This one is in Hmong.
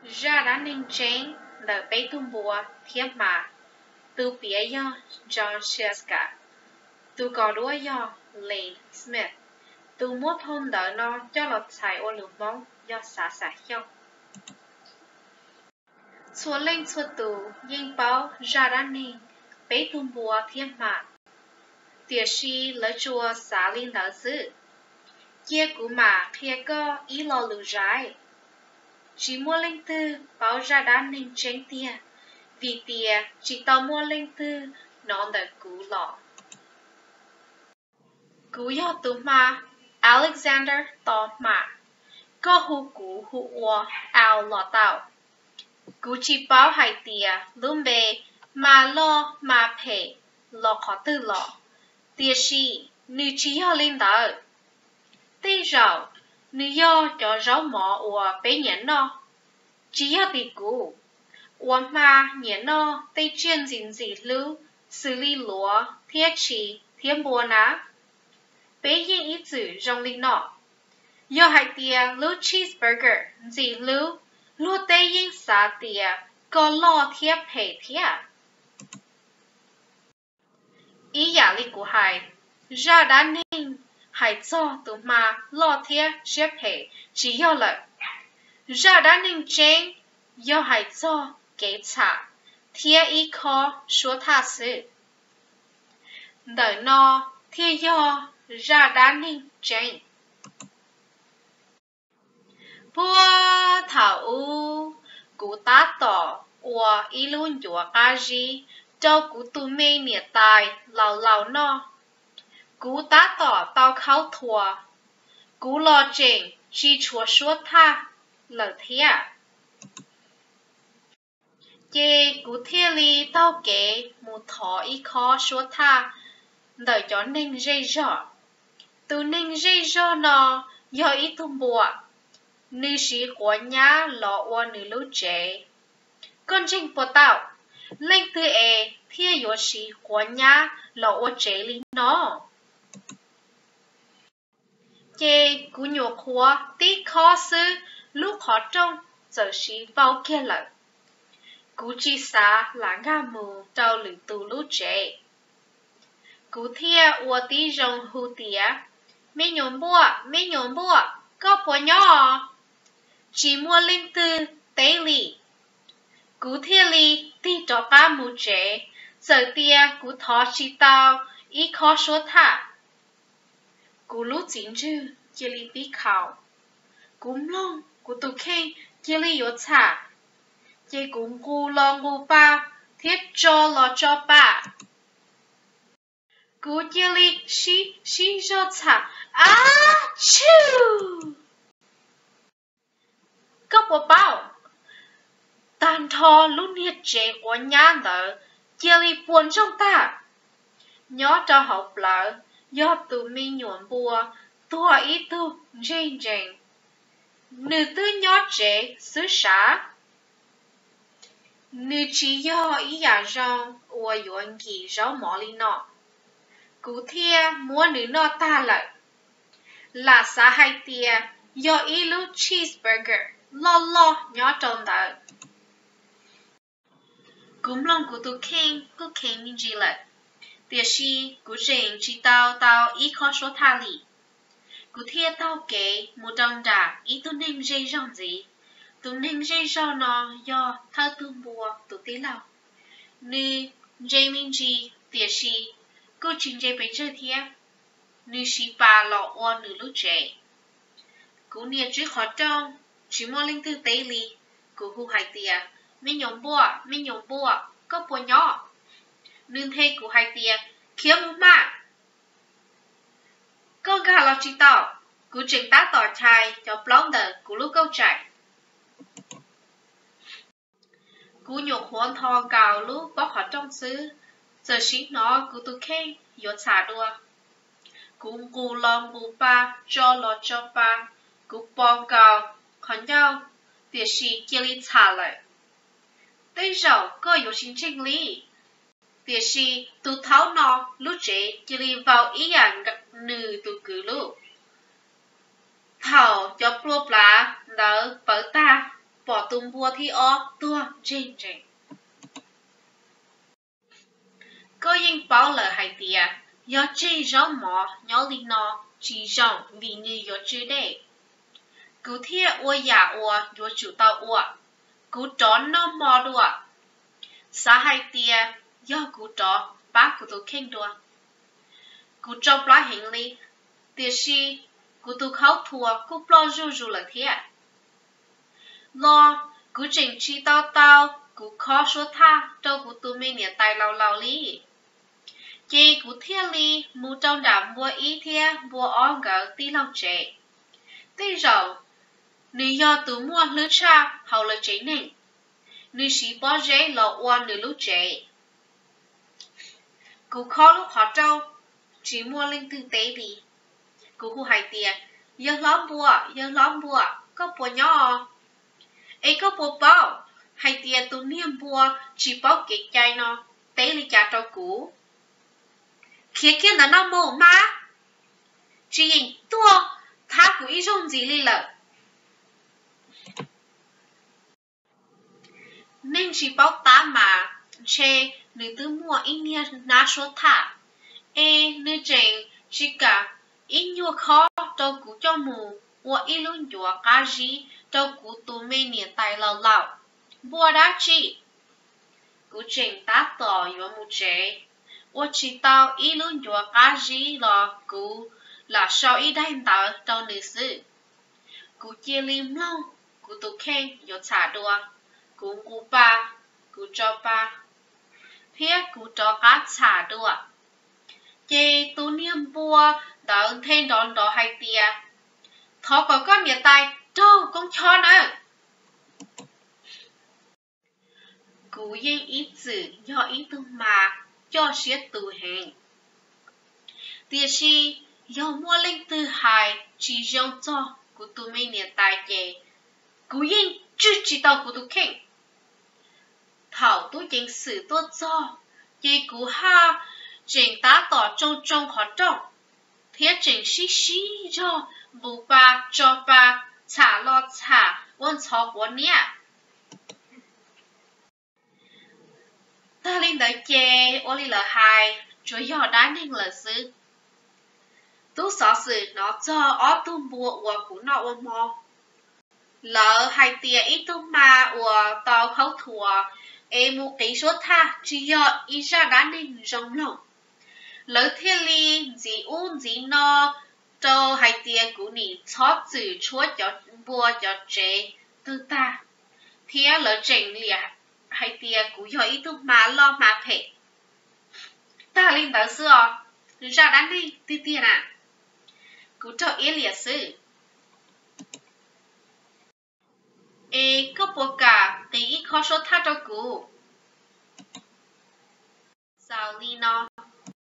Zaj dab neeg tseeb ntawm peb tug npua thiab hma. Tus piav yog John Schiesska, tus kos duab yog Lane Smith, tus muab phau ntawv no coj los txhais ua lus Hmoob yog Xav Xav Xyooj. Txhua leej txhua tus yeej paub zaj dab neeg peb tug npua thiab hma, tiam sis lawv tsuas xav li ntawd xwb. Cia kuv mam qhia koj ib lo lus zais. Tsis muaj leej twg paub zaj dab neeg tseeb tiag, vim tias tsis tau muaj leej twg hnov ntawm kuv los. Kuv yog tus hma Alexander Tos Hma, koj hu kuv hu ua Ao los tau. Kuv tsis paub hais tias lub npe hma loj hma phem los qhov twg los, tiam sis nws tsis yog li ntawd. Tej zaum nws yog cov zaub mov uas peb nyiam noj. Tsis yog tim kuv, uas hma nyiam noj tej tsiaj ntxim ntxim hlub xws li luav thiab tshis thiab npua na. Peb yeej ib txwm zoo li no. Yog hais tias lub cheeseburger ntxim hlub, luag tej yeej xav tias koj loj thiab phem thiab. Ib yam li kuv hais, zaj dab neeg hais txog tus hma loj thiab siab phem tsis yog lawm. Zaj dab neeg tseeb yog hais txog kev txham thiab ib khob suab thaj xwb. Ntawm no thiaj yog zaj dab neeg tseeb. Puag thaum ub, kuv tab tom ua ib lub ncuav qab zib rau kuv tus me niam tais laus laus noj. Kuv tab tom tau khaub thuas, kuv los tseem tsis tshuav suab thaj lawm thiab. Ces kuv thiaj li taug kev mus thov ib khob suab thaj ntawm cov neeg zej zog. Tus neeg zej zog no yog ib tug npua, nws siv quav nyab los ua nws lub tsev. Koj ntseeg puas tau? Leej twg es thiaj yuav siv quav nyab los ua tsev li no? Ces kuv nyuam qhuav tib khob xwb, lub qhov rooj txawm siv vau kiag lawm. Kuv tsis xav lam nkag mus rau lwm tus lub tsev. Kuv thiaj ua tib zoo hu tias, Me nyuam npuaj, me nyuam npuaj, koj puas nyob? Tsis muaj leej twg teb li. Kuv thiaj li tig rov qab mus tsev, txawm tias kuv thov tsis tau ib khob suab thaj. Kuv lub txiv ntswg cia li pib khaus. Kuv mloog kuv tus kheej cia li yuav txham, ces kuv nqus los nqus pa thiab tso los tso pa. Kuv cia li sib sib zog txham. Ab tshwm! Koj puas paub, tag nrho lub niag tsev quav nyab ntawd cia li puas ntsoog tag. Nyob rau hauv plawv yog tus me nyuam npua tuag ib tug ntseg ntsees. Nws twb nyob tsev xwb sav. Nws tsis yog ib yam zoo uas yuav nkim zaub mov li no. Kuv thiaj muab nws noj tag lawm. Lam xav hais tias yog ib lub cheeseburger loj loj nyob rau ntawd. Kuv mloog kuv tus kheej kuj kheev me ntsis lawm, tiam sis kuv tseem tsis tau tau ib khob suab thaj li. Kuv thiaj taug kev mus rau nram ib tug neeg zej zog ntxiv. Tus neeg zej zog no yog thawj tug npua tus tij laug. Nws ntse me ntsis, tiam sis kuj tsis ntse pes tsawg thiab. Nws siv pas los ua nws lub tsev. Kuv nias tswb qhov rooj, tsis muaj leej twg teb li. Kuv hu hais tias, Me nyuam npuaj, me nyuam npuaj, koj puas nyob? Nws nthe kuv hais tias, Khiav mus mas! Koj nkag los tsis tau, kuv tseem tab tom chais cov plaub ntawm kuv lub kauj tsaim. Kuv nyuam qhuav ntho nkaus lub pob qhov rooj xwb, txawm sim hnov kuv tus kheej yuav txham dua. Kuv nqus los nqus pa, tso los tso pa, kuv pos nkaus qhov ncauj, tiam sis cia li txham lawm. Tej zaum koj yuav tsis ntseeg li, tiam sis tus thaub no lub tsev cia li vau ib yam nws tus kwv lub. Thaum cov plua plav ntawd pawv tag, pom tus npua thib ob tuag ntseg ntseg. Koj yeej paub lawm hais tias yog tseg zaub mov nyob li no tsis zoo vim nws yuav tsw dej. Kuv thiaj ua yam uas yuav tsum tau ua, kuv rov noj hmo dua. Xav hais tias yog kuv rov pab kuv tus kheej dua. Kuv tso plab heev li, tiam sis kuv tus khaub thuas kuj ploj zuj zus lawm thiab. Los kuv tseem tsis tau tau kuv khob suab thaj rau kuv tus me niam tais laus laus li. Ces kuv thiaj li mus rau nram npua ib thiab npua ob nkawd tij laug tsev. Tej zaum nws yog tus muaj hlwb tshaj hauv lawv tsev neeg, nws siv pob zeb los ua nws lub tsev. Kuv khob lub qhov rooj, tsis muaj leej twg teb li. Kuv hu hais tias, yawg hlob npua, yawg hlob npua, koj puas nyob? Es koj puas paub hais tias tus niag npua tsis paub kev cai no teb li cas rau kuv? Khiav kiag ntawm no mus mas, tsis yeem tuaj thab kuv ib zaug ntxiv li lawm. Neeg tsis paub tab mas ntshe nws twb muaj ib niag hnab suab thaj, es nws tseem tsis kam ib nyuag khob rau kuv coj mus ua ib lub ncuav qab zib rau kuv tus me niam tais laus laus. Npua dab tsi? Kuv tseem tab tom yuav mus tsev, ua tsis tau ib lub ncuav qab zib los kuv lam sau ib daim ntawv rau nws xwb. Kuv cia li mloog kuv tus kheej yuav txham dua, kuv nqus pa, kuv tso pa, thiab kuv rov qab txham dua. Ces tus niag npua ntawd nthe nrov nrov hais tias, thov kom koj niam tais raug koob chob nawb. Kuv yeej ib txwm yog ib tug hma coj siab tus heev, tiam sis yog muaj leej twg hais tsis zoo txog kuv tus me niam tais ces kuv yeej tswj tsis tau kuv tus kheej. Thaum tub ceev xwm tuaj txog, ces kuv haj tseem tab tom tsoo tsoo qhov rooj, thiab tseem sib sib zog nqus pa tso pa, txham los txham ua ntxhov quav niab. Tag li ntawd ces ua li lawv hais, tsuas yog dab neeg lawm xwb. Tub xov xwm hnov txog ob tug npua uas kuv noj ua hmo. Lawv hais tias ib tug hma uas tau khaub thuas es mus qiv suab thaj tsis yog ib zaj dab neeg zoo mloog. Lawv thiaj li ntxiv ub ntxiv no rau hais tias kuv nim txhob txwm tshuab cov npua cov tsev twg tag, thiab lawv tseem liam hais tias kuv yog ib tug hma loj hma phem. Tag li ntawd xwb os, zaj dab neeg tiag tiag na, kuv raug iab liam xwb. Es koj puas kam qiv ib khob suab thaj rau kuv? Xaus li no.